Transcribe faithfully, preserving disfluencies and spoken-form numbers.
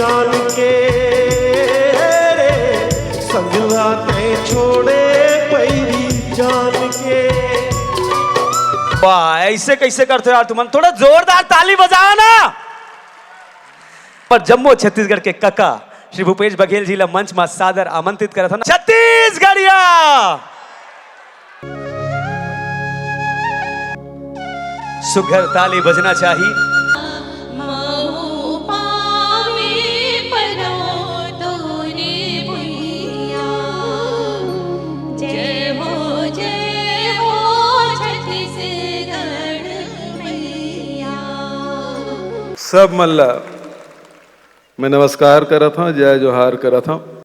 जान के रे, संगला तैं छोड़े पैरी जान के। वाह, ऐसे कैसे करते हो यार तुमन? थोड़ा जोरदार ताली बजाओ ना। पर जम्मो छत्तीसगढ़ के कका श्री भूपेश बघेल जी ला मंच मा सादर आमंत्रित करत हन। छत्तीसगढ़िया, सुघर ताली बजना चाही। सब मन ला मैं नमस्कार करत हंव, जय जोहार करत हंव।